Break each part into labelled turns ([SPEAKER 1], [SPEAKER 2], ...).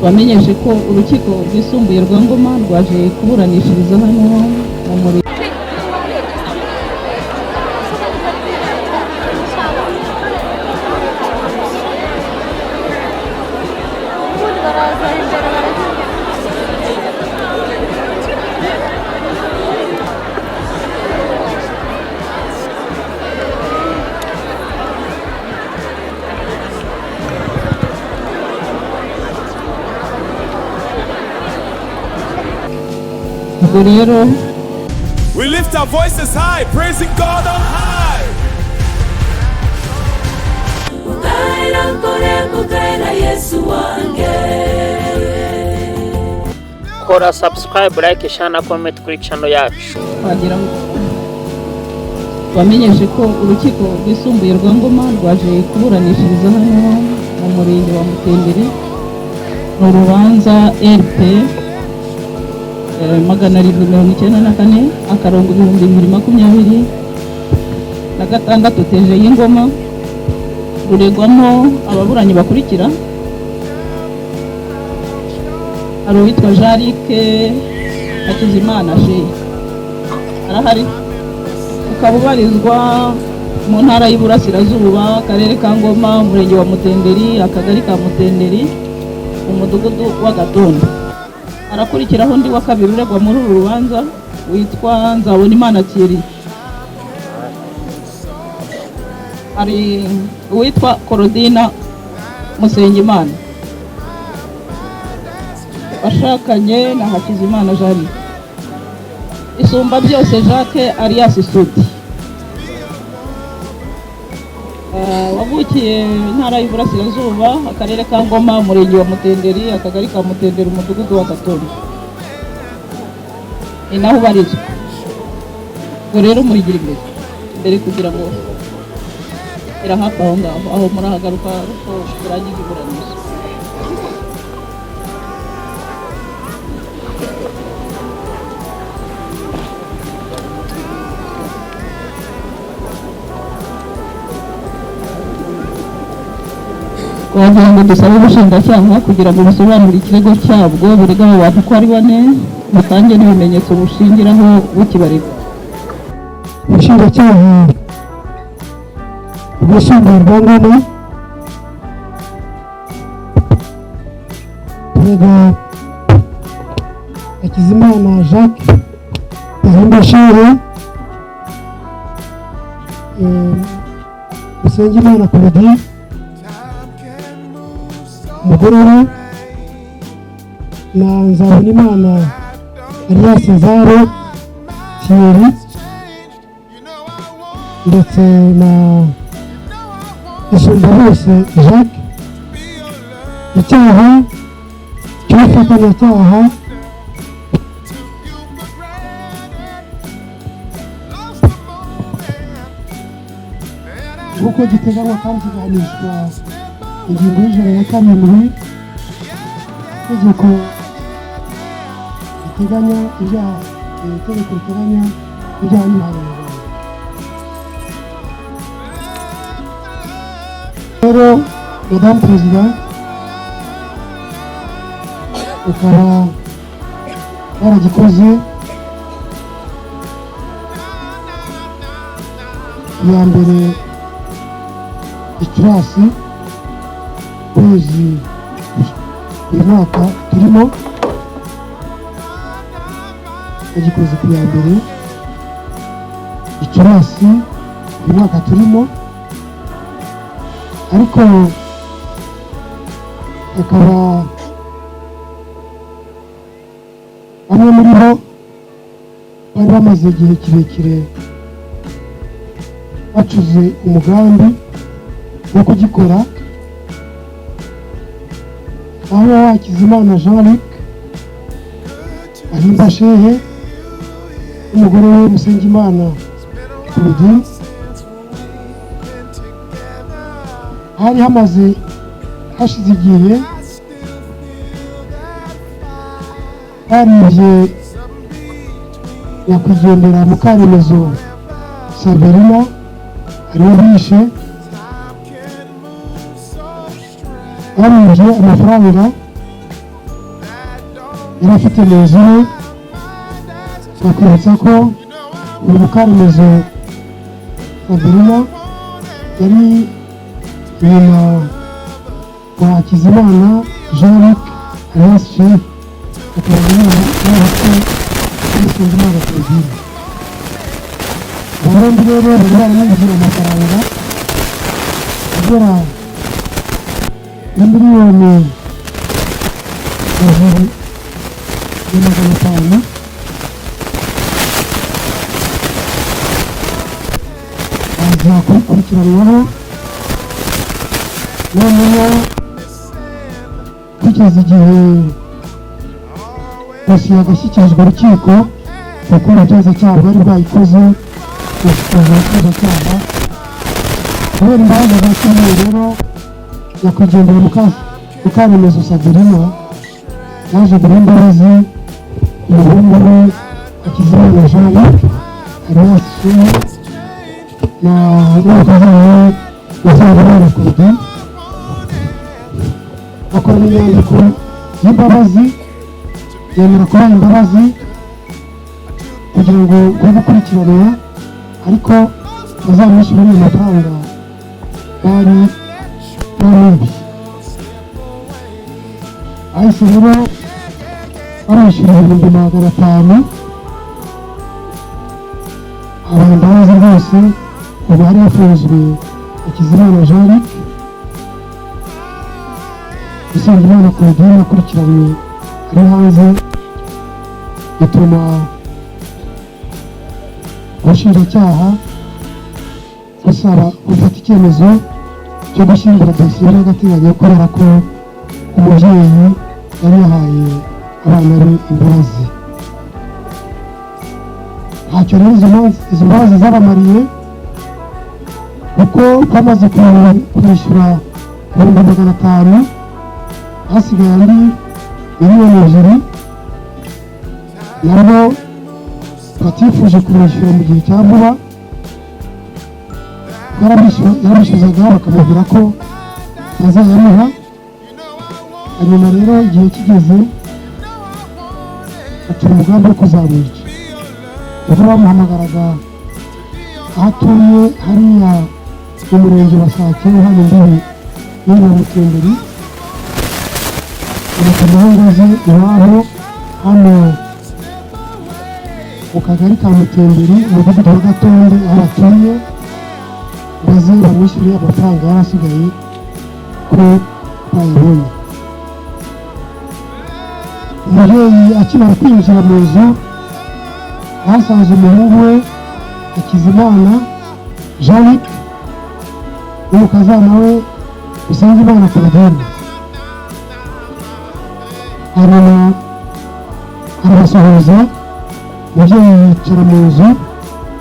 [SPEAKER 1] Bamenyeshe ko urukiko rwisumbuye rwa Ngoma rwaje kuburanishiriza hano mu murenge. Ubwo rero
[SPEAKER 2] We lift our voices high, praising God on high.
[SPEAKER 3] Kukaira kore kukaira Yesu wange.
[SPEAKER 4] Kora subscribe, like, share na comment kuri channel yacu.
[SPEAKER 1] Twagira ngo bamenyeshe ko urukiko rwisumbuye rwa Ngoma rwaje kuburanishiriza hano mu murenge wa Mutenderi. Ni urubanza RP 794-2026 TJ y'Ingoma. Ruregwamo ababuranyi bakurikira: hari uwitwa Jarike Hakizimana Shehe, arahari, ukaba ubarizwa mu ntara y'Iburasirazuba, akarere ka Ngoma, umurenge wa Mutenderi, akagari ka Mutenderi, umudugudu wa Gatondo. Harakurikiraho undi wa kabiri uregwa muri uru rubanza witwa Nzabonimana Thierry. Hari uwitwa Korodina Musengimana washakanye na Hakizimana Jeanne, Isumba byose Jacques alias Sudi, wavukiye intara y'Iburasirazuba, akarere ka Ngoma, umurenge wa Mutenderi, akagari ka Mutenderi, umudugudu wa Gatondo, ni naho ubarizwa. Ubwo rero murigira imbere mbere kugira ngo ira hafi aho ngaho, aho murahagaruka ariko turangije iburanisha. Twagira ngo dusabe ubushinjacyaha kugira ngo busobanure ikirego cyabwo burega abo bantu uko ari bane, butange n'ibimenyetso bushingiraho bukibarega.
[SPEAKER 5] Ubushinjacyaha bwisumbuye rwa Ngoma turega Hakizimana Jacques Gahimba Shehe, Musengimana Claudine umugore we, na Nzabonimana alias Nzaro Thierry, ndetse na Isumbabose Jacques, icyaha cy'ubufatanyacyaha nk'uko giteganywa kandi kigahanishwa ingingo y'107 itegeko riteganya ibyaha, itegeko riteganya ibyaha n'ibihano mu Rwanda. Rero Madamu Perezida, ukaba waragikoze iya mbere Gicurasi, ukwezi uyu mwaka turimo, yagikoze ku ya mbere Gicurasi uyu mwaka turimo, ariko akaba bamwe muri bo bari bamaze igihe kirekire bacuze umugambi wo kugikora, aho Hakizimana Jean Luc Ahimba Shehe n'umugore we Musengimana Claudine hari hamaze hashize igihe baribye nyakwigendera Mukaremezo Saverina, ariwe bishe, baribye amafaranga Yari afite mu nzu ye. Twakwibutsa ko uyu Mukaremezo Sabrina yari nyina wa Hakizimana Jean Luc alias Chef, akaba n'abakwe Usengimana Claudine. Aba bombi rero bari baramwibye amafaranga agera na 2,500,000. Baza kubikurikiranwaho. Noneho kugeza igihe dosiye yagashyikirizwa urukiko, kuko ubugenzacyaha bwari bwayikoze, bushyikiriza ubushinjacyaha. Kubera imbabazi zakiriye rero, nyakwigendera Mukaremezo Sabrina yaje guha imbabazi umuhungu we Hakizimana Jean Luc alias Shehe na n'umukazana we Usengimana Claudine, bakorana inyandiko y'imbabazi, yemera kubaha imbabazi kugira ngo bwe gukurikiranwa, ariko bazamwishyure ayo mafaranga bari bamwibye. Bahise rero bamwishyura 500,000, abaha imbabazi rwose. Ubu hari hafunzwe Hakizimana Jean Luc, Usengimana Claudine akurikiranywe ari hanze, bituma ubushinjacyaha busaba gufata icyemezo cyo gushyingura dosiye by'agateganyo, kubera ko umubyeyi yari yahaye abana be imbabazi. Ntacyo rero izo mbabazi zabamariye, kuko bamaze kwishyura 500,000, hasigaye andi 2 miliyoni nabo batifuje kumwishyura mu gihe cya vuba. Yarabishyuzaga bakamubwira ko bazayamuha. Hanyuma rero igihe kigeze acura umugambi wo kuzamwica. Ubwo bamuhamagaraga aho atuye hariya mu murenge wa Sake, hano imbibi n'uwo Mutemberi, bamutumaho ngo aze iwabo hano mu kagari ka Mutemberi, umudugudu wa Gatonde, aho batuye, baze bamwishyure amafaranga yari asigaye ko bayabonye. Umubyeyi akimara kwinjira mu nzu yahasanze umuhungu we Hakizimana Jean Luc n'umukazana we Usengimana Claudine. Hanyuma arabasuhuza, umubyeyi yicara mu nzu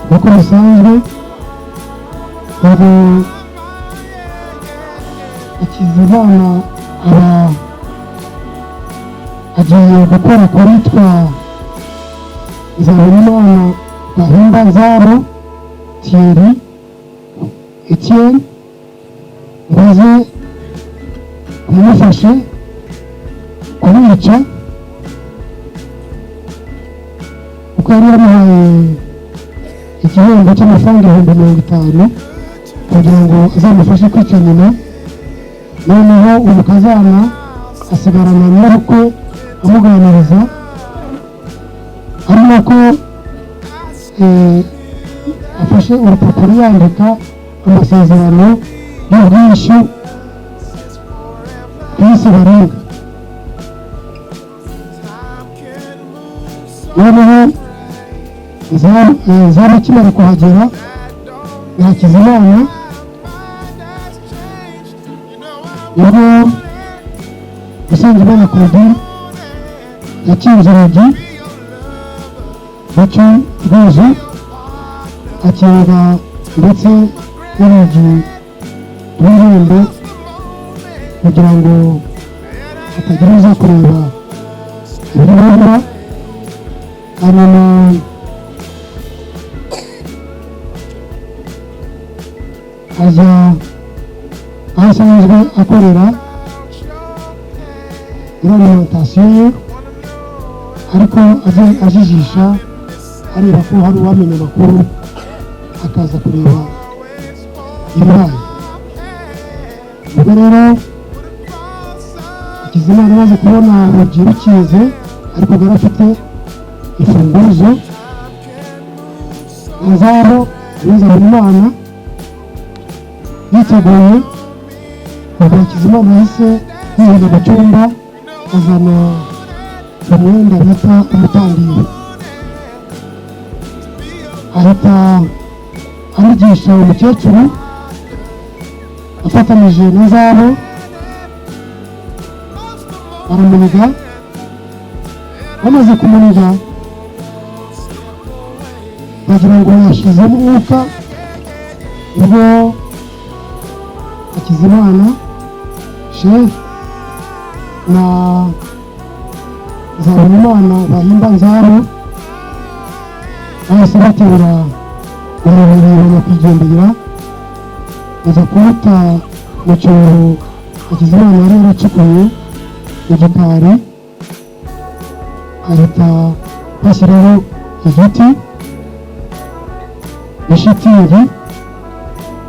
[SPEAKER 5] nk'uko bisanzwe. Ubwo Hakizimana aba agiye gukora ku witwa Nzabonimana Gahimba Nzaro Thierry Etienne ngo aze kumufashe kumwica, kuko yari yamuhaye igihembo cy'amafaranga 50,000 kugira ngo azamufashe kwica nyina. Noneho umukazana asigarana nyirabukwe amuganiriza, ari nako afashe urupapuro yandika amasezerano y'ubwishyu bw'isi barenga. Noneho Nzaba akimara kuhagera na Hakizimana, nibwo Usengimana Claudine yakinze urugi rw'inzu, akinga ndetse n'urugi rw'irembo kugira ngo hatagira uza kureba ibiri. Hanyuma ajya aho asanzwe akorera muri alimentation ye. Ariko ajijisha areba ko hari uwamenya amakuru akaza kureba ibibaye. Ubwo rero Hakizimana amaze kubona urugi rukinze, ariko yari afite imfunguzo, Nzabo Imana yiteguye. Ubwo Hakizimana yahise yihina mu cyumba, azana umwenda bita umutandiro, ahita amugisha umukecuru afatanije na Nzabo, baramuniga. Bamaze kumuniga bagira ngo yashizemo umwuka. Ubwo Hakizimana Shehe na Nzabonimana bahimba Nzabo bahise baterura umubiri wa nyakwigendera, bajya kuwuta mu cyobo Hakizimana yari yaracukuye mu gikari, ahita bashyiraho igiti ishitingi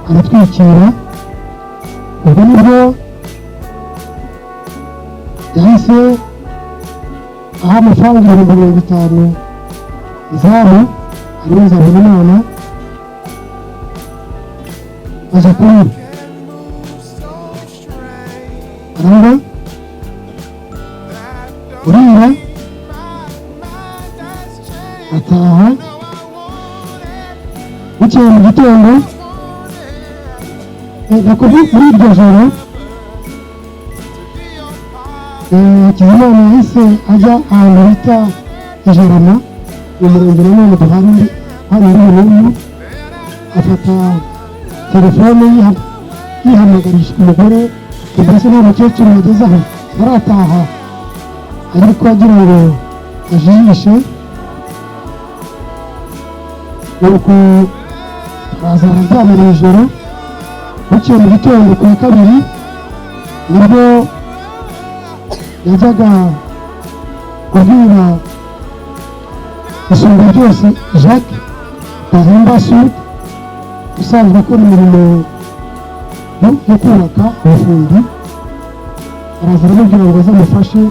[SPEAKER 5] aratwikira. Ubwo nibwo yahise aha amafaranga 50,000 Nzabo, ariwe Nzabonimana, ajya kunywa aranywa urira, ataha. Bukeye mu gitondo, nako muri iryo joro, Hakizimana yahise ajya ahantu bita Ijarama mu murenge nanone duhari hano n'ubu, afata telefone yihamagarisha umugore, mbese nta mukecuru wageze aho arataha, ariko agira ngo ajijishe. Nuko baraza bararyama mu ijoro. Bukeye mu gitondo ku wa kabiri nibwo yajyaga kubwira Isumba Byose Jacques Gahimba Sud, usanzwe akora imirimo yo kubaka, ubufundi, araza aramubwira ngo azamufashe.